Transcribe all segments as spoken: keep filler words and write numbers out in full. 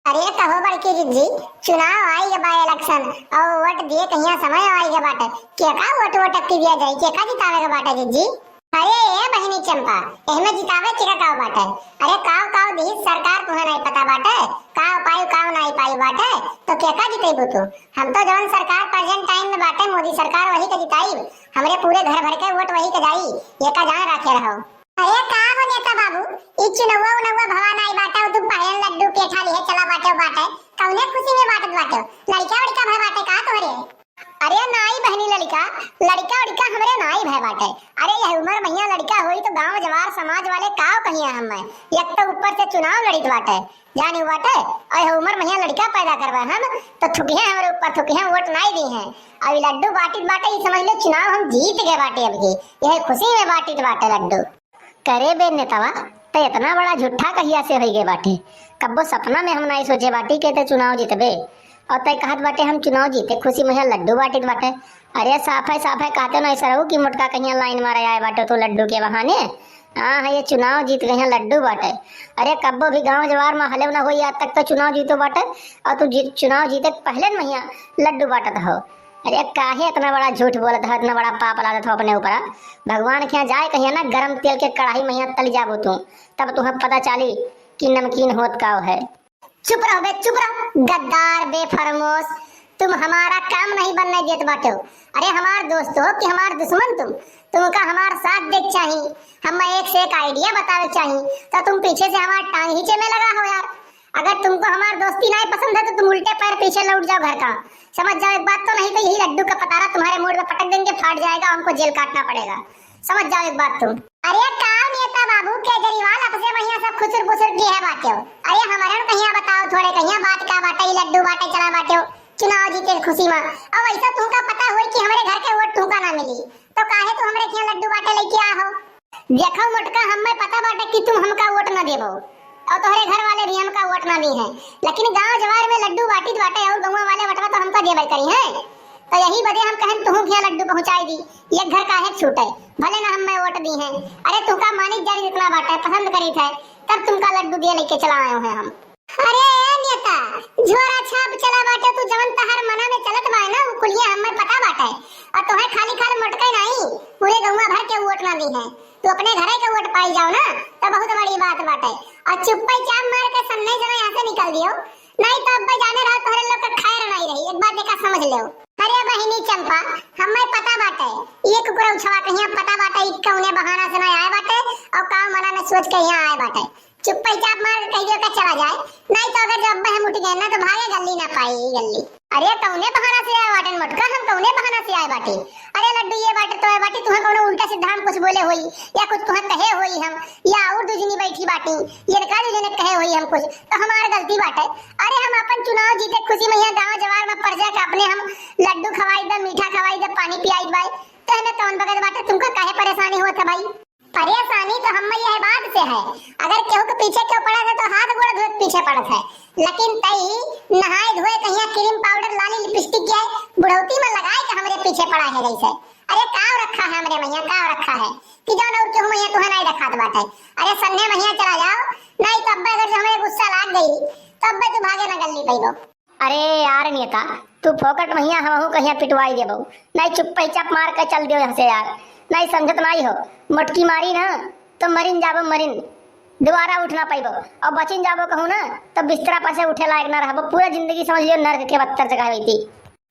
अरे कहो बड़की जिज्जी, चुनाव आइ ग बा, election, अउ वोट दिए कहिया समय आइ ग बाटे। केका वोट वोट अबकी दिया जाई, केका जितावे ग बाटे जिज्जी? अरे ए बहिनी चंपा, एहमे जितावे केका काव बाटे? अरे काव काव दिहित सरकार तुहे नाई पता बाटे, काव पाई काव नाई पाई बाटे, तो केका जितैबू तू? हम तो जवन सरकार present time में बाटे मोदी सरकार वही के जिताई, हमरे पूरे घर भर के वोट वही के जाई, एका जान राखे रहो। अरे का हो नेता बाबू, ई चुनौवा उनौवा भवा नाई बाटे, तू पहले लड्डू पेठा लिहे चला बाटे बाटे, कौने खुशी में बाटत बाटे? लड़का उड़का भय बाटे का तोहरे? अरे नाई बहनी लड़का, लड़का उड़का हमरे नाई भय बाटे। अरे यह उम्र महिया लड़का होई तो गांव जवार समाज वाले काव कहिया हमें? एक तो ऊपर से चुनाव लड़ित बाटे, जानी बाटे, और यह उम्र महिया लड़का पैदा करबा हम तो थुकिहे हमरे ऊपर, थुकिहे, वोट नाई दी हैं। अभी लड्डू बाटित बाटे, ई समझ ले चुनाव हम जीत गए बाटे। अबकी यह खुशी में बाटित बाटे लड्डू। करे बे नेतवा, त इतना बड़ा झूठा कहिया से होई गए बाटे? कब्बो सपना में हम नाई सोचे बाटी के ते चुनाव जीतबे। और तय कहत बाटे हम चुनाव जीते खुशी में लड्डू बाटित बाटे। अरे साफे साफे कहते नाई सरऊ कि मोटका कहिया line मारे आए बाटे तू लड्डू के बहाने। हाँ है ये चुनाव जीत गए हैं लड्डू बाटे। अरे कब्बो भी गांव जवार में हले ना होई आज तक तो चुनाव जीतो बाटे। और तू जीत, चुनाव जीते पहले न महिया लड्डू बाटत हो। अरे काहे इतना बड़ा झूठ बोलत हो, इतना बड़ा पाप लादत हो अपने ऊपर? भगवान के यहाँ जाए कहिया ना गरम तेल के कढ़ाई में यहाँ तली जाबो तू, तब तुहे पता चाली कि नमकीन होत काव है। चुप रहो बे, चुप रहो, गद्दार बेफरमोश, तुम हमारा काम नहीं बनने देत बाटे हो। अरे हमार दोस्त हो कि हमार दुश्मन तुम? तुमका हमार साथ देख चाही। हम एक से एक idea बतावे चाही, तो तुम पीछे से हमार टांग खींचे में लगा हो यार। अगर तुमको हमार दोस्ती नहीं पसंद है तो तुम उल्टे पैर पीछे लौट जाओ घर का। समझ जाओ एक बात तो, नहीं तो यही लड्डू का पतारा तुम्हारे मूड में पटक देंगे, फाट जाएगा, हमको जेल काटना पड़ेगा। समझ जाओ एक बात तुम। अरे का नेता बाबू, केजरीवाल अपसे महिया सब खुसुर फुसुर की है बाटे हो। अरे हमरन कहिया बताओ थोड़े, कहिया बात का बाटे, ई लड्डू बाटे चला बाटे हो चुनाव जीते खुशी में। अब ऐसा तुमका पता होई कि हमरे घर के वोट तुमका ना मिली, तो काहे तू हमरे खिया लड्डू बाटे लेके आ हो? देखो मोटका, हमें पता बाटे कि तुम हमका वोट ना देबो और तोहरे घर वाले भी हमका वोट ना दी हैं, लेकिन गांव जवार में लड्डू बाटित बाटे और गौवा वाले वोटवा तो हमका देबे करी हैं। तो यही बदे हम कहन तुहू खिया लड्डू पहुंचाई दी, एक घर काहे छूटे, भले ना हमें वोट दी हैं। अरे तुमका मानित जानी जितना बाटे, पसंद करीत है, तब तुमका लड्डू दिए लेके चला आए हैं हम। अरे ए नेता, झोरा छाप चला बाटे तू, जवन तहर मना में चलत बाय ना, उ कुलिया हमें पता बाटे। और तोहे खाली खाल मोटके नाई, पूरे गौवा भर के वोट ना दी है। तू अपने घरे के वोट पाई जाओ ना, तो बहुत बड़ी बात बाटे। और चुप्पे चाप मार के सन्ने जना यहाँ से निकल दियो, नहीं तो अब्बे जाने रहो तोहरे लोग का खैर नहीं रही। एक बात देखा समझ लेओ। अरे बहिनी चंपा, हमें पता बाटे, ये कुकुरा उछवा के यहाँ पता बाटे, ई कौने बहाना से ना आए बाटे और का मना में सोच के यहाँ आए बाटे। चुप्पे चाप मार के कह दियो कि चला जाए, नहीं तो अगर जब हम उठ गए ना तो भागे गल्ली ना पाई गल्ली। अरे कौने बहाना से आए बाटे मोटका, हम कौने बहाना से आए बाटे? अरे लड्डू ये बाटे तो आए बाटे, तुहे कौनो उल्टा सीधा हम कुछ बोले होई या कुछ तुहे कहे होई हम, या और दू जनी बैठी बाटी, ये का दू जने कहे होई हम कुछ, तो हमार गलती बाटे। अरे हम अपन चुनाव जीते खुशी में यहाँ गाँव जवार में प्रजा के अपने हम लड्डू खवाई दे, मीठा खवाई दे, पानी पियाई बाई, तो हमें कौन बगत बाटे, तुमका काहे परेशानी होत है भाई? परेशानी तो हमें यह बात से है, अगर केहू के पीछे केहू पड़त है तो हाथ गोड़ धोए के पीछे पड़त है, लेकिन तई नहाए धोए कहिया क्रीम पाउडर लाली लिपस्टिक के बुढ़ौती में लगाए के हमरे पीछे पड़ा है जैसे। अरे काव रखा है हमरे मैया, काव रखा है कि जौन और केहू मैया तुहे नहीं रखात बाटे। अरे सन्ने मैया चला जाओ, नहीं तो अब्बे अगर जो हमें गुस्सा लाग गई तो अब्बे तू भागे ना गल्ली पैबो। अरे यार नेता, तू फोकट महिया हमहू कहिया पिटवाई देबो। नहीं चुप्पे चाप मार के चल दियो यहाँ से यार। नहीं समझत नहीं हो, मोटकी मारी ना तो मरिन जाबो मरिन, दोबारा उठ ना पाइबो। और बचिन जाबो कहूँ ना तो बिस्तरा पर से उठे लायक ना रहबो। पूरा जिंदगी समझ लियो नर्क के बदतर जगह हुई थी।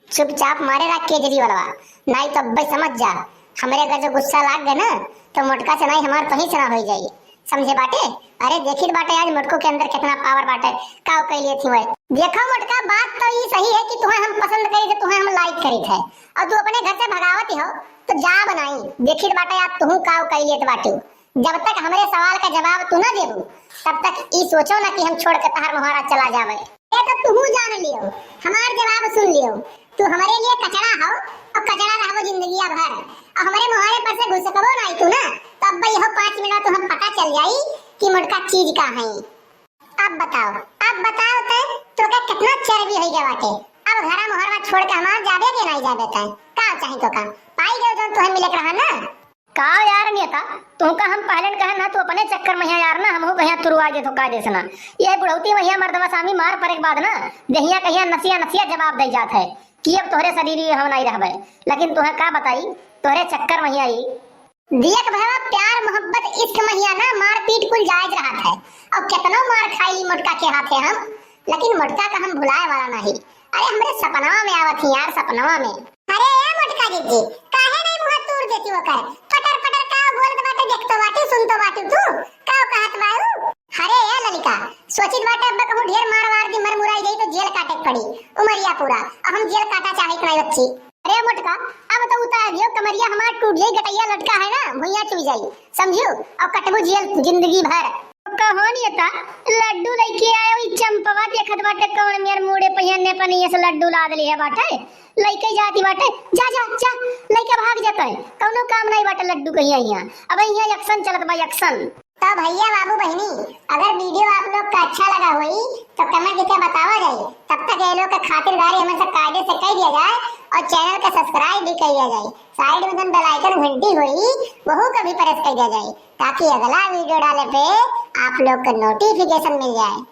चुपचाप मारे रहा केजरीवालवा, नहीं तो अब्बे समझ जा, हमरे अगर जो गुस्सा लाग गए ना तो मोटका से नहीं हमार तोही से ना हो जाई। समझे बाटे? अरे देखित बाटे आज मोटको के अंदर कितना पावर बाटे, का कह लिए थी वह। देखो मोटका, बात तो ये सही है कि तुम्हें हम पसंद करी थे, तुम्हें हम लाइक करी थे, और तू अपने घर से भगावत ही हो तो जा बनाई। देखित बाटे आज तू का कह लिए बाटे। जब तक हमरे सवाल का जवाब तू ना देबू तब तक ई सोचो ना कि हम छोड़ के तहार मोहारा चला जावे। ये तो तू जान लियो, हमार जवाब सुन लियो। तू हमरे लिए कचरा हो और कचरा रहबो जिंदगिया भर। और हमरे मोहारे पर से घुसकबो ना तू ना, तब यहो पाँच मिनट तो हम पता चल जाई कि मोटका चीज का है। अब बताओ, अब बताओ ते तोके कितना चर्बी हो गया बाटे। अब घरा मोहरवा छोड़ के हमार जाबे के नहीं जाबे ते? का चाही तोका? पाई गयो जौन तोहे मिले के रहा ना। का यार नेता, तुहका हम पहले न कहन ना, तू अपने चक्कर महिया यार ना, हमहू कहिया तुरुआ देत हो कायदे से ना। ये बुढ़ौती महिया मर्दवा सामी मार परे के बाद ना, देहिया कहिया नसिया नसिया जवाब दे जात है कि अब तोहरे शरीर ही हम नहीं रहबे। लेकिन तुहे का बताई, तोहरे चक्कर महिया ई। देख भैया, प्यार मोहब्बत इश्क महिया ना मारपीट कुल जायज रहत है, और कितनो मार खाई ली मोटका के हाथे हम, लेकिन मोटका का हम भुलाए वाला नहीं। अरे हमरे सपनवा में आवत ही यार, सपनवा में। अरे ए मोटका जीजी, काहे नहीं मुँह तूर देती ओकर? पटर पटर का बोलत बाटे, देखतो बाटी, सुनतो बाटी तू, का कहत बाऊ? अरे ए ललिका, सोचित बाटे अब कहूँ ढेर मार वार दी, मर मुराई जाई तो जेल काटे के पड़ी उमरिया पूरा। अब हम जेल काटा चाहे के नहीं बच्ची। अरे मोटका, अब तो उतार दियो, कमरिया हमार टूट जाई, गटैया लटका है ना, भुइया चुई जाई, समझियो? और कटबू जेल जिंदगी भर। कहो नहीं था, लड्डू लेके आयो, ई चंपवा देखत बाटे कौन मेर मूड़े पहिया ने पनिया से लड्डू लाद लिया बाटे, लइके जाती बाटे, जा, जा, जा, लइके भाग जाता है, कौनो काम नहीं बाटे लड्डू कहिया हिया। अब हिया action चलत बा, action। तो भैया बाबू बहिनी, अगर video आप लोग का अच्छा लगा होई तो comment करके बतावा जाई। तब तक ये लोग के खातिरदारी हमें सब कायदे से कर दिया जाए और channel का subscribe भी कर दिया जाए। Side में जौन bell icon घंटी होई, वहू का भी press कर दिया जाए, ताकि अगला video डाले पे आप लोग का notification मिल जाए।